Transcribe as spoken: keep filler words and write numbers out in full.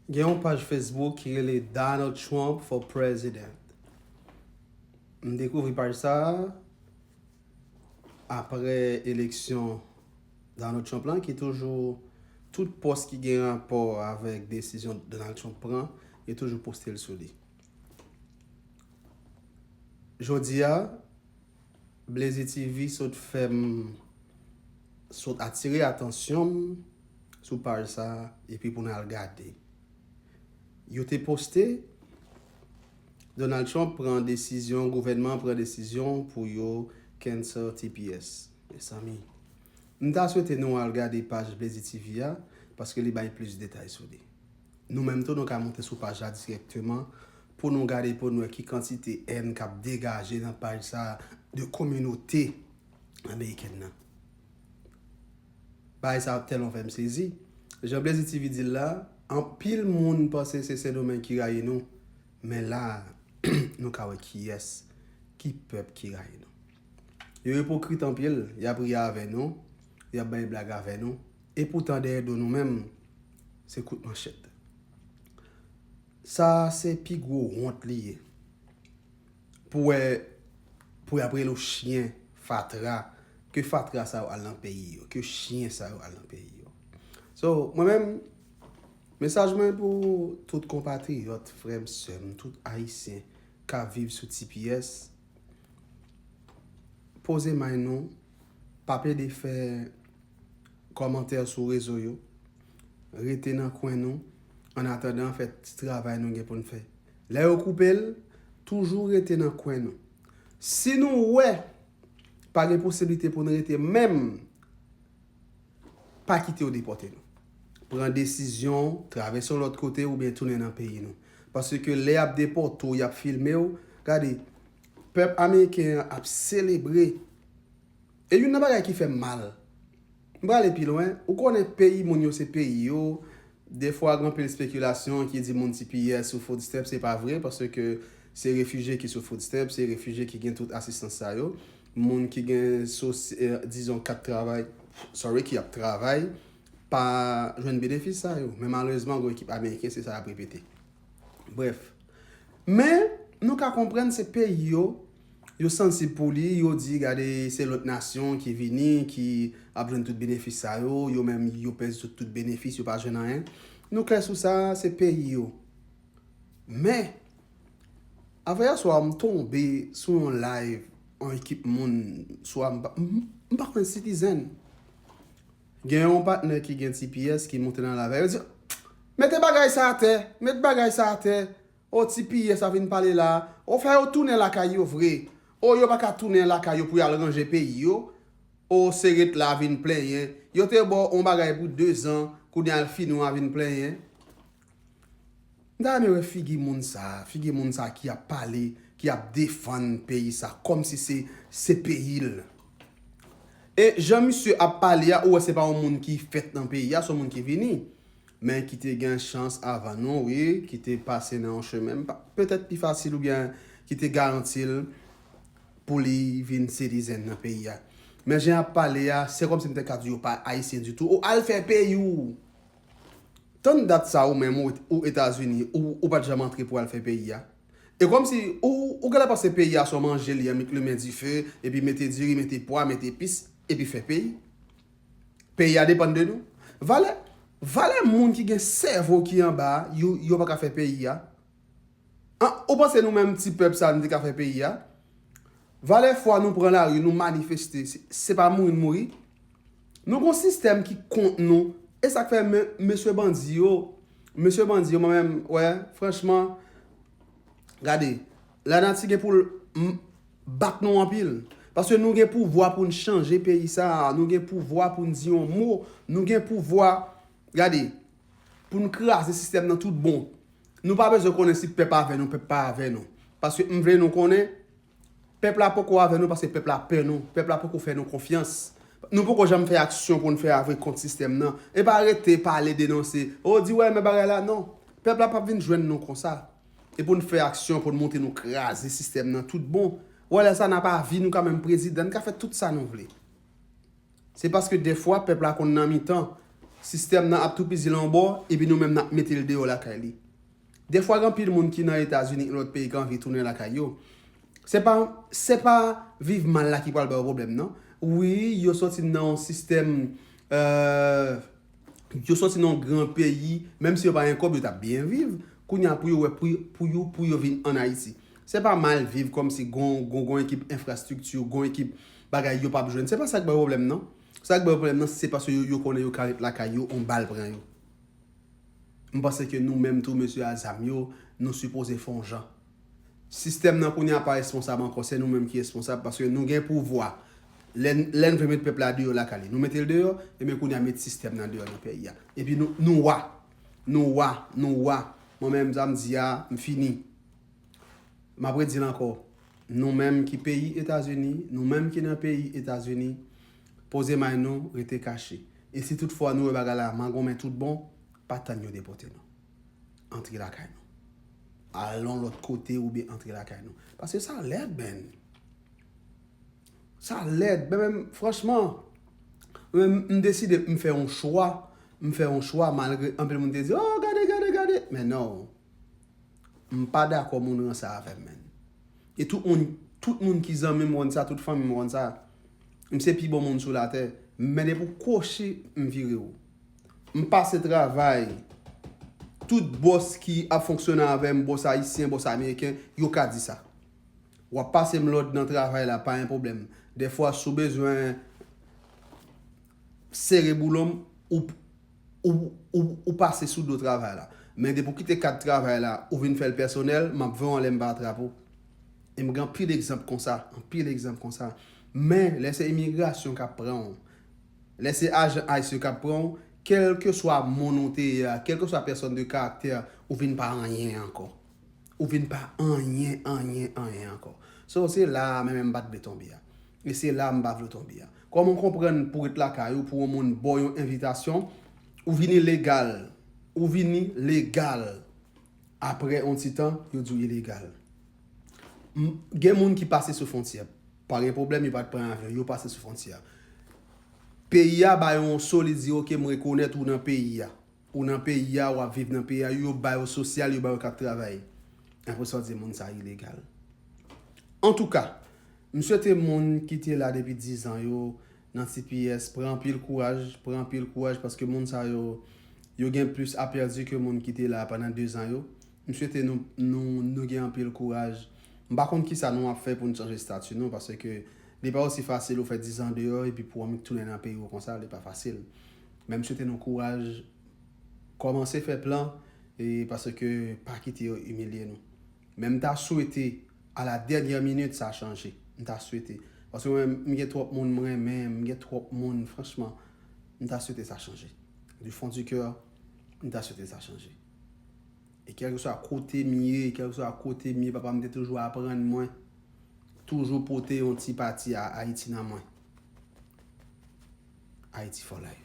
Gen yon paj Facebook ki rele Donald Trump for President. M dekouvri paj sa a apre eleksyon Donald Trump lan, ki toujou, tout pòs ki gen rapò avèk desizyon Donald Trump pran, yo toujou poste l sou li. Jodi a, Blazy T V sot fè m, sot atire atansyon m sou paj sa a, epi pou n al gade. Yo te poste, Donald Trump pran desizyon, gouvènman an pran desizyon pou yo cancel T P S. Mezanmi, m ta swete nou al gade paj Blazy T V a, paske li bay plis detay sou li. Nou menm tou, nou ka monte sou paj la dirèkteman pou nou gade, pou nou wè ki kantite èn k ap degaje nan paj sa a de kominote amerikèn nan. Bagay sa ap tèlman fè m sezi. Jan Blazy T V di l la, anpil moun panse se Sendomeng ki rayi nou, men la a, nou ka wè kiyès, ki pèp ki rayi nou. Yo ipokrit anpil, y ap ri avè nou, y ap bay blag avè nou, epoutan dèyè do nou menm, se kout manchèt. Sa a se pi gwo wont li ye. Pou wè, pou y ap rele w chyen, fatra, ke fatra sa yo al nan peyi yo, ke chyen sa yo al nan peyi yo. So, mwen menm, mesaj mwen pou tout konpatriyòt, frè m, sè m, tout Ayisyen k ap viv sou T P S, poze may nou, pa pede fè kòmantè sou rezo yo, rete nan kwen nou, annatandan fè ti travay nou gen pou n fè. Lè yo koupe l, toujou rete nan kwen nou. Si nou wè pa gen posiblite pou n rete menm, pa kite yo depòte nou. Pran desizyon, travèse yon lòt kote oubyen tounen nan peyi nou. Paske lè y ap depòte w, y ap filme w, gade, pèp ameriken an ap selebre. E youn nan bagay ki fè m mal, m prale pi lwen, ou konnen peyi moun yo se peyi yo, defwa gen anpil espekilasyon ki di moun T P S sou food stamp, se pa vre, paske se refijye ki sou food stamp, se refijye ki gen tout asistans sa yo. Moun ki gen, sosi-, eh, dizon, kat travay, sorry, ki ap travay, pa jwenn benefis sa yo. Men malerezman, gen ekip ameriken, se sa y ap repete. Brèf. Men, nou ka konprann se peyi yo, yo sansib pou li, yo di, gade, se lòt nasyon ki vini, ki ap jwenn tout benefis sa yo, yo menm, yo pèdi tout, tout benefis, yo pa jwenn anyen. Nou klè sou sa, se peyi yo. Men, avanyè swa, m tonbe sou yon live, yon ekip moun, swa m pa, m, m pa konn Citizen. Gen yon patnè ki gen T P S ki monte nan live la, yo di, mete bagay sa atè, mete bagay sa atè. O, T P S a vin pale la. O, fè yo tounen lakay yo vre. O, yo pa ka tounen lakay yo pou y al ranje peyi yo. O, se ret la vin plenyen. Yo te ba w yon bagay pou dezan, kounye a l fini w a vin plenyen. M ta renmen wè figi moun sa, figi moun sa ki ap pale, ki ap defann peyi sa, kòmsi se, se peyi l. E jan misye ap pale a, ou wè se pa yon moun ki fèt nan peyi a, se yon moun ki vini. Men ki te gen chans avan nou, wi, ki te pase nan yon chemen, pa, petèt pi fasil oubyen ki te garanti l pou li vin citizen nan peyi a. Men jan y ap pale a, se kòmsi m te ka di yo pa ayisyen ditou. Ou al fè peyi w! Tann dat sa ou menm ou, ou Etazini, ou, ou pa t janm antre pou al fè peyi a. E kòmsi ou, ou genlè panse peyi a se yon manje li an, met limen dife, epi mete diri, mete pwa, mete epis, epi fè peyi. Peyi a depann de nou. Valè, valè moun ki gen sèvo ki anba a, yo, yo pa ka fè peyi a. An, ou panse nou menm ti pèp sa a, nou te ka fè peyi a? Valè fwa nou pran lari, nou manifeste, se, se pa mouri n mouri. Nou gon sistèm ki kont nou. E sa k fè men, mesye bandi yo, mesye bandi yo, mwen menm, wè, franchman, gade, lanati gen pou l m, bat nou anpil. Paske nou gen pouvwa pou n chanje peyi sa a, nou gen pouvwa pou n di yon mo, nou gen pouvwa, gade, pou n kraze sistèm nan tout bon. Nou pa bezwen konnen si pèp avè nou, pèp pa avè nou. Paske m vle nou konnen, pèp la poko avè nou paske pèp la pè nou. Pèp la poko fè nou konfyans. Nou poko janm fè aksyon pou n fè avre kont sistèm nan. E pa rete pale, denonse. O, di wè, men bagay la, non. Pèp la p ap vin jwenn nou konsa. E pou n fè aksyon, pou n montre nou kraze sistèm nan tout bon. Wè, lè sa, n ap avi, nou ka menm prezidan, n ka fè tout sa nou vle. Se paske dèfwa pèp la konn nan mitan. Sistèm nan ap toupizi l yon bò, epi nou menm n ap mete l deyò lakay li. Defwa gen anpil moun ki nan Etazini, lòt peyi ki anvi tounen lakay yo. Se pa, se pa viv mal la ki pral ba yo pwoblèm, non. Wi, yo soti nan yon sistèm, euh, yo soti nan yon gran peyi, menm si yo pa gen kòb, yo t ap byen viv. Kounye a pou yo wè, pou, pou yo, pou yo vin ann Ayiti. Se pa mal viv kòmsi gon, gon, gon ekip enfrastrikti, gon ekip bagay yo p ap jwenn. Se pa sa k ba yo pwoblèm, non. Sa k ba yo pwoblèm, non, se paske yo, yo konnen yo ka ret lakay yo, yon bal pran yo. M panse ke nou menm tou, mesye a zam yo, nou sipoze fè yon jan. Sistèm nan kounye a pa responsab ankò, se nou menm ki responsab, paske nou gen pouvwa. Lè n, lè n vle met pèp la deyò lakay li, nou mete l deyò, ebyen kounye a met sistèm nan deyò nan peyi a. Epi nou, nou wa. Nou wa, nou wa. Mwen menm, sa m di a, m fini. M ap redi l ankò. Nou menm ki peyi Etazini, nou menm ki nan peyi Etazini, poze may nou, rete kache. E si toutfwa nou wè bagay la mangonmen tout bon, pa tann yo depòte nou. Antre lakay nou. Al yon lòt kote oubyen antre lakay nou. Paske sa lèd, man. Sa lèd. Men, men, franchman, men, m deside m fè yon chwa. M fè yon chwa malgre anpil moun te di, "Oh, gade, gade, gade." Men non. M pa dakò moun ranse avè m, man. E tout moun, tout moun ki zanmi m konn sa, tout fanmi m konn sa. M se pi bon moun sou latè. Men depi w kwochi, m vire w. M pase travay. Tout bòs ki ap fonksyone avè m, bòs ayisyen, bòs ameriken, yo ka di sa. W ap pase m lòd nan travay la, pa gen pwoblèm. Dèfwa, si w bezwen sere boulon m, ou, ou, ou, ou pase sou do travay la. Men depi w kite kad travay la, ou vin fè l pèsonèl, m ap voye w anlè, m pa atrape w. E m gen anpil egzanp konsa, anpil egzanp konsa. Men, lè se imigrasyon k ap pran w, lè se ajan ice yo k ap pran w, kèlkeswa moun ou te ye a, kèlkeswa pèsòn de karaktè, ou vin pa anyen ankò. Ou vin pa anyen, anyen, anyen ankò. So, se la a, men, men m pa t vle tonbe a. E se la a m pa vle w tonbe a. Kòman w konprann pou w ret lakay ou, pou yon moun ba w yon envitasyon, ou vini legal. Ou vini legal. Apre yon ti tan, yo di w ilegal. M, gen moun ki pase sou fwontyè. Pa gen pwoblèm, yo pa t pran avyon, yo pase sou fwontyè. Peyi a ba yo yon so, li di, "Oke, m rekonèt ou nan peyi a." Ou nan peyi a, w ap viv nan peyi a, yo ba yo sosyal, yo ba yo kat travay. Apre sa, w di moun sa ilegal. Antouka, m swete moun ki te la depi diz an yo, nan T P S, pran anpil kouraj, pran anpil kouraj, paske moun sa yo, yo gen plis a pèdi ke moun ki te la pandan de zan yo. M swete nou, nou, nou gen anpil kouraj. M pa konn kisa nou ap fè pou n chanje estati nou, paske li pa osi fasil ou fè diz an deyò, epi pou w tounen nan peyi w konsa, li pa fasil. Men m swete nou kouraj, kòmanse fè plan, e paske pa kite yo imilye nou. Men m ta swete, a la dènyè minit, sa chanje. M ta swete. Paske mwen, m gen twòp moun m renmen, m gen twòp moun, franchman, m ta swete sa chanje. Du fond du cœur, m ta swete sa chanje. E kèlkeswa kote m ye, kèlkeswa kote m ye, papa m te toujou aprann mwen, toujou pote yon ti pati a Ayiti nan mwen. Ayiti for life.